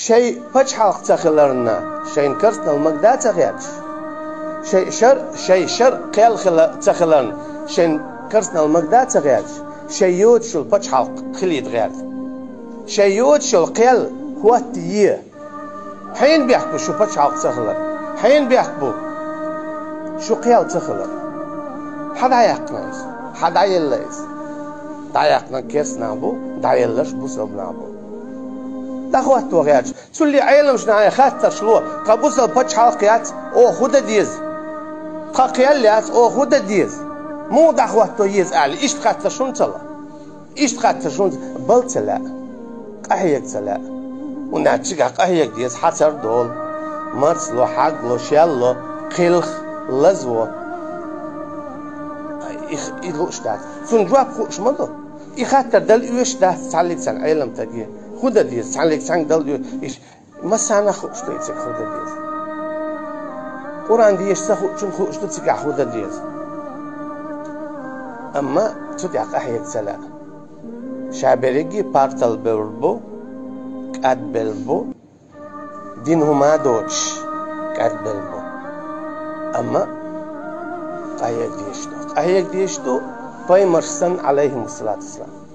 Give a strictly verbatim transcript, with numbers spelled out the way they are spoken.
Шай пачхьалкх ца хиларна, шайна керстанал магадан ца гӀерташ. Шай шар, шай шар кхел хила ца хиларна, шайна керстанал магадан ца гӀерташ. Шай йоцуш йолу пачхьалкх хилийта гӀерта. Шай йоцуш йолу кхел хӀоттае. Хьенан бехк бу шу пачхьалкх ца хилар? Хьенан бехк бу шу кхел ца хилар? Хьан дӀаяьккхина иза? Хьан дӀаелла иза? ДӀаяьккхинарг керстанаш бу, дӀаелларш бусалбанаш бу. ДӀахӀотто гӀерташ. Цул а Ӏеламнаха хаттарш ло, тхан бусалба пачхьалкх яц, оха хӀун дан деза? Тхан кхел яц, оха хӀун дан деза? Муха дӀахӀотто еза аьлла, иштта хаттарш хӀунда ца ло? Иштта хаттарш хӀунда, бала ца лаьа, къахьега ца лаьа. ХӀунда аьлча цигахь къахьега деза, хьацар долу, марсало, хьагало, шелло, кхелхо, лазво. И, и лууш дац. Цунна жоп хууш ма ду. И хаттар дала оьшуш дац цхьаллиг цхьана Ӏеламстаге. ХӀун дан деза, цхьаллиг цхьаьнга дала оьшуш? Массарна а хууш ду и цига хӀун дан деза. Къуръан дешаш ца хуучунна хууш ду цигахь хӀун дан деза. Амма цу тӀехь къахьега ца лаьа. Ша берриге партал бевр бу, кӀадбевр бу, дин хӀума доцуш кӀадбевр бу. Амма къахьега дезаш ду. Къахьега дезаш ду пайхамарш санна, Ӏалайхимуссалату вассалам.